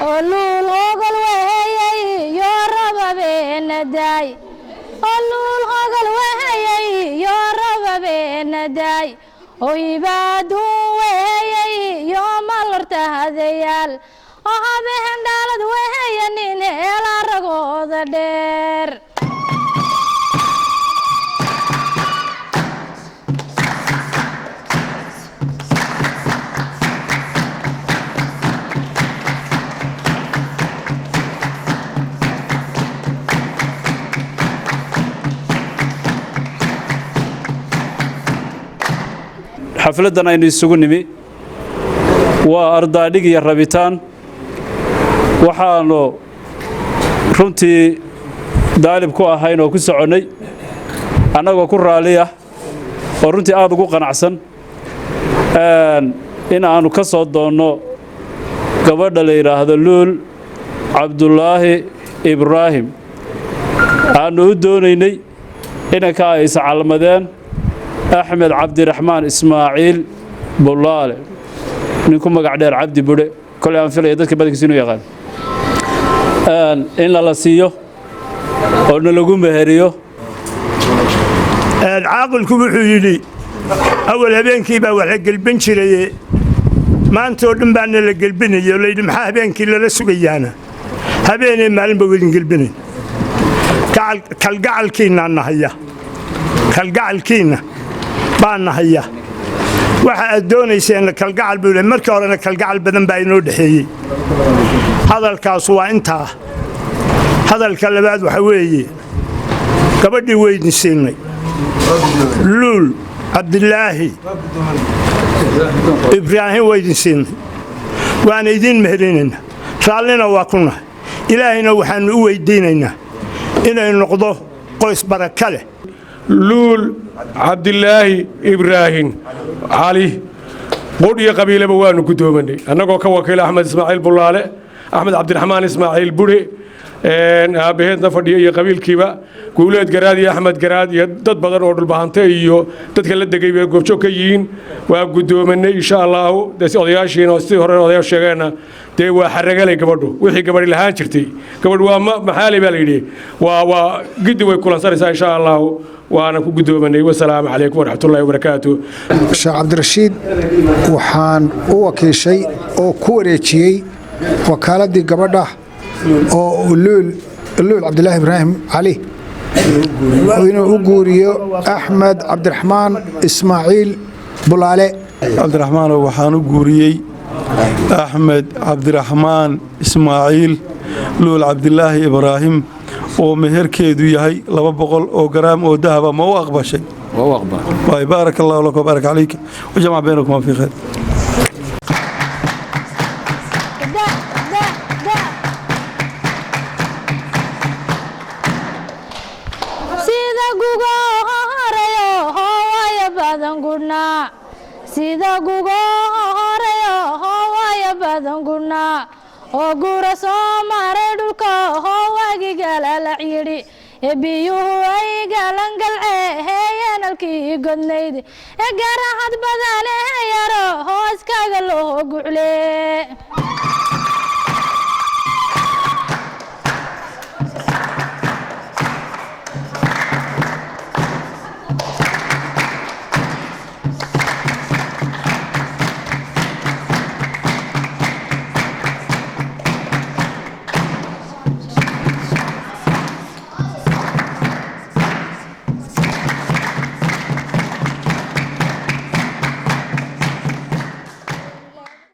Oo luul hogol weheyay yo rababeenadaay, oo luul hogol weheyay yo rababeenadaay, oo ibaadun weheyay yo malorta hadayaal, oo habehen dhaalad weheya nin heela ragooda dheer. Xafladdan aynu isugu nimi waa ardaadhig iyo rabitaan. Waxaannu runtii daalib ku ahayn oo ku soconnay annagoo ku raalli ah oo runtii aad ugu qanacsan in aannu ka soo doonno gabadha la yidhaahdo Luul Cabdulaahi Ibraahim, aannu u doonaynay inanka ay iscalmadeen Axmed Cabdiraxmaan Ismaaciil Bulaale, nin ku magac dheer Cabdi Budhe. Koley aan filaya dadka badankiisa inuu yaqaan, in lala siiyo oo na lagu meheriyo. Caaqilku wuxuu yidhi awal habeenkii baa wax la gelbin jiraye, maanta oo dhan baana la gelbinaya oo layidhi maxaa habeenkii lala sugayaana? Habeenee maalinba wedin gelbinayn. Kalgacalkiinnaa nahaya, kalgacalkiinna baa nahaya. Waxa aad doonayseenna kalgacal buu leey. Markii horena kalgacal badan baa inoo dhexeeyey. Hadalkaas waa intaa. Hadalka labaad waxa weeye gabadhii weydin siinay, Luul Cabdilaahi Ibraahim waydin siinay, waana idiin meherinaynaa, raallina waa ku nahay. Ilaahayna waxaannu u weyddiinaynaa inay noqdo qoys baraka leh. Luul Cabdilaahi Ibraahim Cali, qudh iyo qabiileba waannu guddoomanay, annagoo ka wakiila Axmed Ismaaciil Bulaale, Axmed Cabdiraxmaan Ismaaciil Budhe aabbaheedna fadhiya iyo qabiilkiiba, Guuleed Garaad iyo Axmed Garaad iyo dad badan oo Dhulbahante iyo dadka la degay bay goobjoog ka yihiin. Waa guddoomanay, insha Allaahu. Dee odayaashiina sidii hore odayaal sheegeenna, dee waa xaragalay gabadhu. Wixii gabadhi lahaan jirtay, gabadhu waa maxaalay baa la yidhi, waa giddi way kulansanaysaa, insha Allaahu. Waana ku guddoomanay. Wasalaamu calaykum waraxmatullaahi wabarakaatu. Sheekh Cabdirashiid waxaan u wakiishay oo ku wareejiyey wakaaladii gabadha oo Luul Cabdilaahi Ibraahim Cali inuu u guuriyo Axmed Cabdiraxmaan Ismaaciil Bulaale. Cabdiraxmaanow, waxaan u guuriyey Axmed Cabdiraxmaan Ismaaciil Luul Cabdilaahi Ibraahim oo meherkeedu yahay 200 oo garaam oo dahaba. Ma u aqbashay? Baarak allahu laka wbaarak calayka wajamac baynakuma fii khayr. Da da da, sida gugo horeyo hoowayo badan gudhnaa, sida gugo horeyo hoowayo badan gudhnaa oo guura soo maray dhulka, hoowaagi galalac yidhi ee biyuhu ay galangalce heeyanalkii godnayd ee garaxad badane yaro hooskaga loo gucle.